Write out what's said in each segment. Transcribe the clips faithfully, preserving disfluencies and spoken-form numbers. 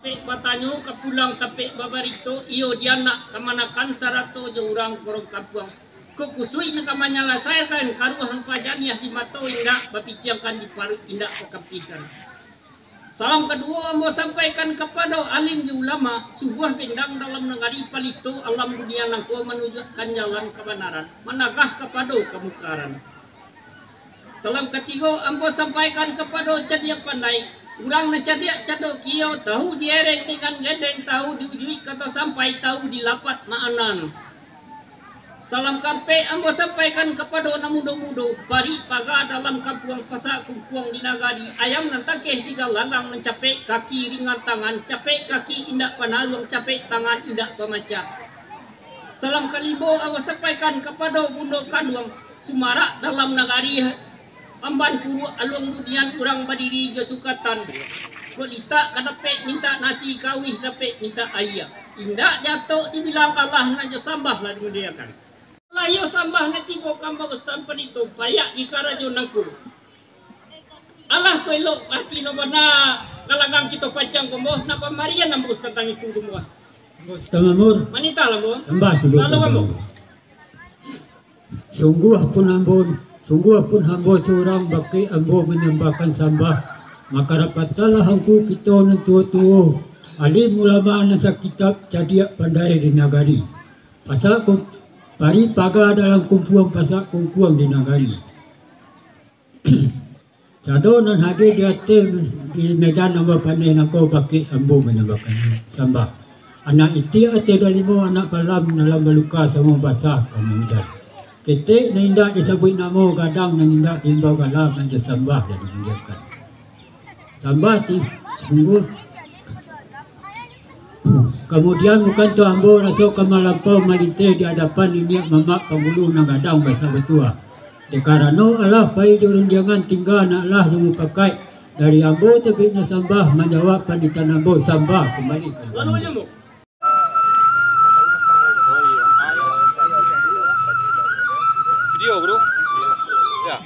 Tapek batanyo ka pulang, tapek babarito, iyo di anak kamanakan sarato jo urang korong kampuang. Kok kusuik nan ka manyalasaikan karuah nan pajaniah di mato indak bapiciangkan di paruik indak bakampikan. Salam kaduo ambo sampaikan kapado alim jo ulama, subuah bendang dalam nagari palito alam dunia nangko manunjuakkan jalan kabanaran, managah kapado kamukaran. Salam katigo ambo sampaikan kapado cadiak pandai, urang nan cadiak cado kiyo, tahu di ereng dengan gendeng, tahu di ujuik kato sampai, tahu di lapat maanan. Salam kampek ambo sampaikan kapado nan mudo-mudo, parik paga dalam kampuang, pasak kumpuang di nagari, ayam nan takeh di galanggang, mancapek kaki ringan tangan, capek kaki indak panaruang, capek tangan indak pamacah. Salam kalimo ambo sampaikan kapado bundo kanduang, sumarak dalam nagari, amban kuruak aluang bunian, urang badiri jo sukatan. Kok litak ka dapek mintak nasi, kawih dapek mintak aia. Indak jatok dibilang kalah, nan jo sambah lah dimudiakan. Lah iyo sambah nan tibo ka ambo Ustaz Palito, payak di karajo nangko. Alah ko elok ati no bana, galanggang kito pancang ko ambo, nak pambarian ambo Ustaz tang itu tu ambo. Ustaz Mamur. Manitah lah ambo. Sambah tu. Lalu ambo. Sungguah pun ambo, sungguah pun ambo surang bakeh ambo manyambahkan sambah. Maka rapatalah angku kito nan tuo-tuo, alim ulama nan sakitab, cadiak pandai di nagari. Pasak kum-, parik paga dalam kumpuang, pasak kumpuang di nagari. Sado nan hadir di ateh di medan ambo paneh nangko bakeh ambo manyambahkan sambah. Anak itiak ateh dalimo, anak palam dalam baluka samo basah ka maujan. Ketek nan indak disabuik namo, gadang nan indak diimbau gala, nan jo sambah lah dimuliakan. Sambah ti sungguah. Kamudian, bukan tu ambo raso ka malampau malinteh di adapan niniak mamak pangulu nan gadang basa batua. Dek karano alah pai jo rundiangan, tingga nak lah jo mupakaik, dari ambo tabiknyo sambah, manjawab panitahan ambo, sambah kumbali ka ambo. Video, bro. Ya.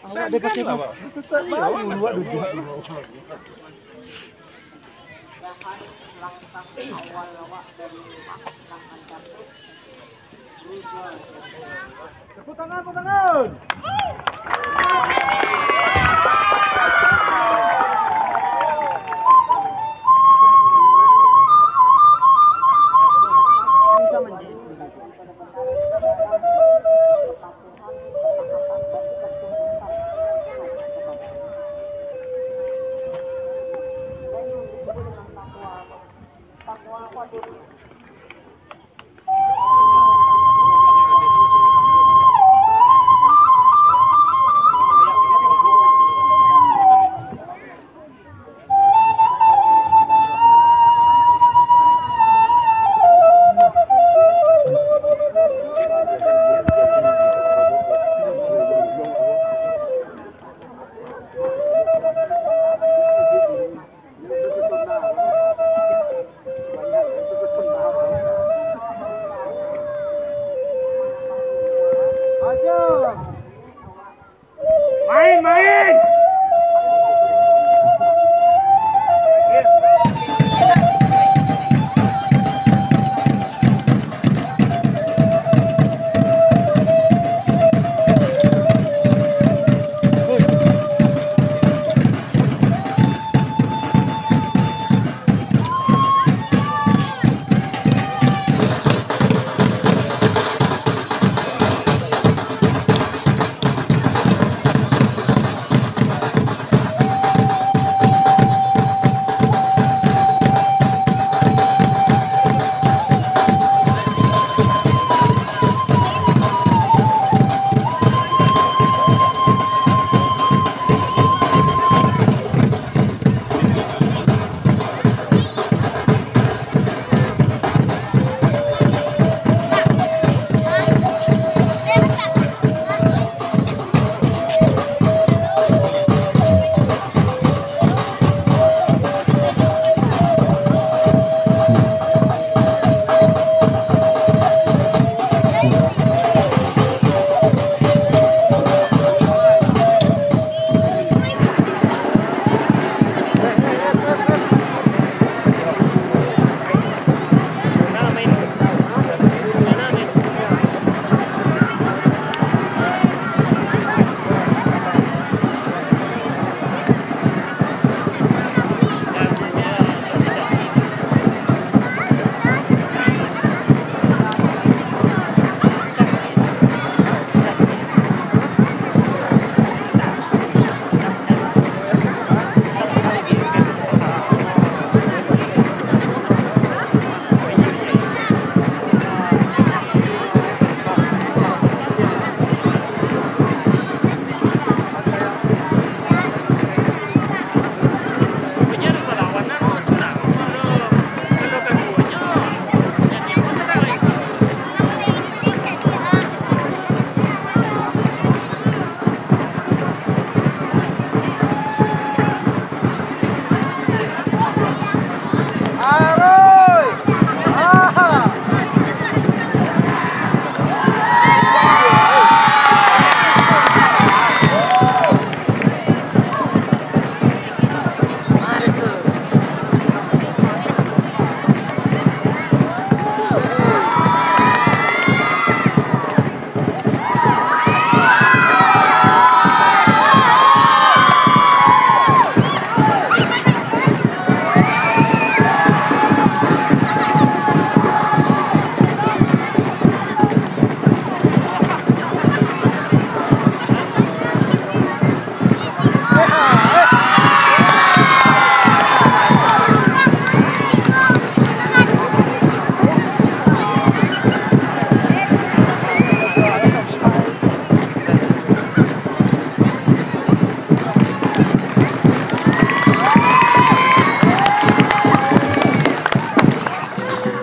Awak dia pakai masker. Tetap bau, awak duduk. Tepuk tangan, tepuk tangan. Main, main!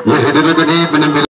Ya, itu tadi penampilan.